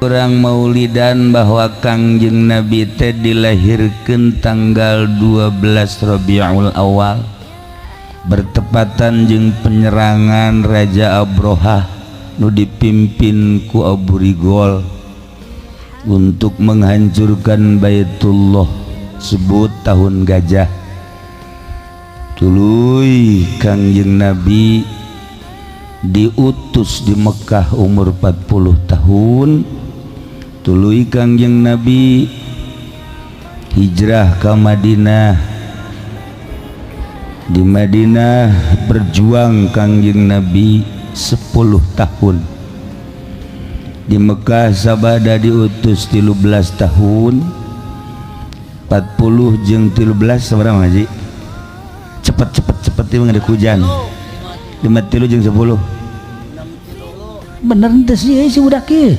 Urang maulidan bahwa Kangjeng Nabi teh dilahirkan tanggal 12 Rabiul Awal, bertepatan jeung penyerangan Raja Abrohah nu dipimpin ku Abu Rigol untuk menghancurkan Baitullah, sebut tahun gajah. Tuluy Kangjeng Nabi diutus di Mekkah umur 40 tahun. Tuluy Kangjeng Nabi hijrah ke Madinah. Di Madinah berjuang Kangjeng Nabi 10 tahun. Di Mekkah sabada diutus 13 tahun. 40 jeung 13 sabaraha, Haji? Cepet, cepet, cepet, ieu ada hujan. 5 tilu jeung 10. Bener ente sih si budak ieu.